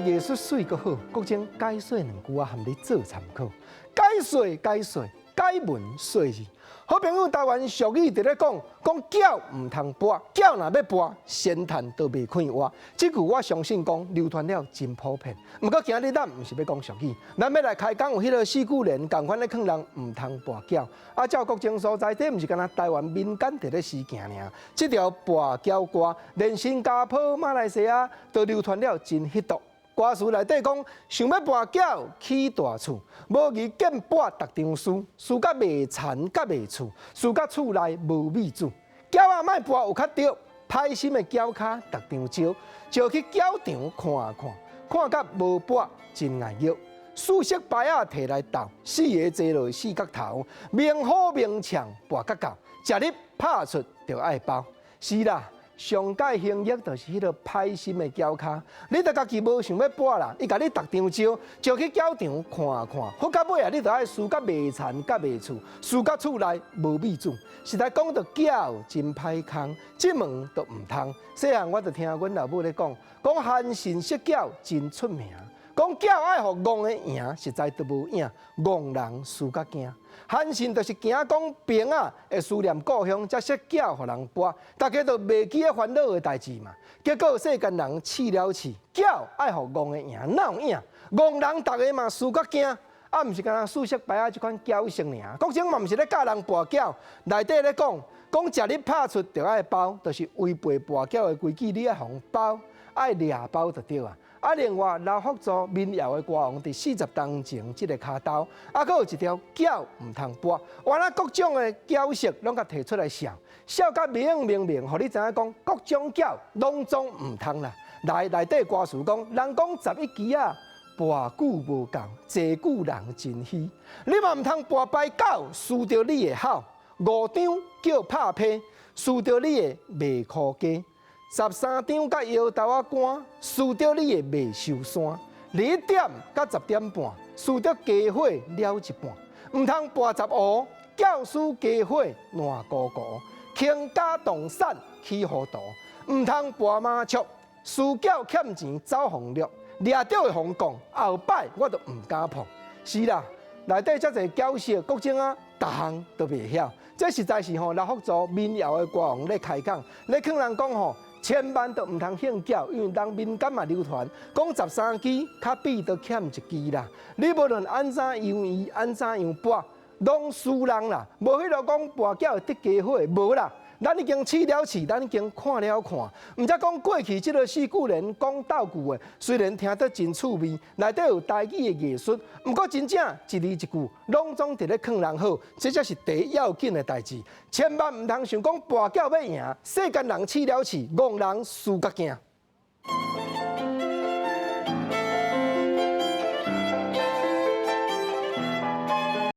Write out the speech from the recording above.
藝術媠閣好，國政解說兩句仔含你做參考。解說解說，解文說字。好朋友台灣俗語佇咧講，講餃毋通跋，餃若欲跋，先趁都袂快活。這句我相信講流傳了真普遍。毋過今日咱毋是欲講俗語，咱欲來開講有彼个四句聯，仝款咧勸人毋通跋餃。啊，照國政所在，這毋是干焦台灣民間佇咧時行爾。這條跋餃歌，連新加坡、馬來西亞都流傳了真彼度。歌詞內底講，想欲跋餃起大厝，無疑見跋逐場輸，輸甲賣田佮賣厝，輸甲厝內無米煮。餃仔莫跋有較著，歹心的餃跤逐場招，招去餃場看看，看甲無跋真礙虐。四色牌仔提來鬥，四个坐落四角頭，明火明槍跋甲到，食力拍出就愛包。是啦。上蓋興益就是彼个歹心的餃跤，你著家己無想欲跋啦，伊共你逐場招，招去餃場看看，好到尾啊，你著愛輸甲賣田佮賣厝，輸甲厝內無米煮。實在講著餃真歹空，這門都毋通。細漢我就聽阮老母咧講，講韓信摔餃真出名，講餃愛予戇的贏，實在都無影，戇人輸甲驚。韓信就是驚講兵仔會思念故鄉，才摔餃予人跋，大家都袂記得煩惱的代誌嘛。結果世間人試了試，餃愛予戇的贏，哪有影？戇人逐个嘛輸甲驚，啊，毋是干焦四色牌仔這款餃色爾。國政嘛毋是咧教人跋餃，內底咧講，講食力拍出就愛包，就是違背跋餃的規矩，你愛予人包，愛掠包就對啊。啊，另外劉福助民謠的歌王佇40冬前這个跤兜，啊，閣有一條餃毋通跋，原來各種的餃色攏共提出來笑，笑甲明明明，予你知影講各種餃攏總毋通啦。來內底歌詞講，人講11支仔跋久無夠，坐久人真虛。你嘛毋通跋牌九，輸著你的好。五張叫拍批，輸著你的賣箍雞。13張佮搖豆仔乾，輸著你的袂收山。2點佮10點半，輸著家伙了一半。毋通跋15，教輸家伙爛糊糊。傾家動產起糊塗，毋通跋麻將，輸餃欠錢走風掠，掠著會予人講，後擺我就毋敢碰。是啦，內底遮濟餃色，國政啊，逐項都袂曉。這實在是吼，劉福助民謠的歌王咧開講，咧勸人講吼，千萬都毋通興餃，因為人民間嘛流傳講13支較比都欠一支啦。你無論按怎樣伊，按怎樣跋，攏輸人啦。無彼落講跋餃會得家伙，無啦。咱已經試了試，咱已經看了看。毋才講過去這个四句聯講鬥句的，雖然聽得真趣味，內底有台語的藝術，毋過真正一字一句攏總佇咧勸人好，這才是第一要緊的代誌。千萬毋通想講跋餃欲贏，世間人試了試，戇人輸甲驚。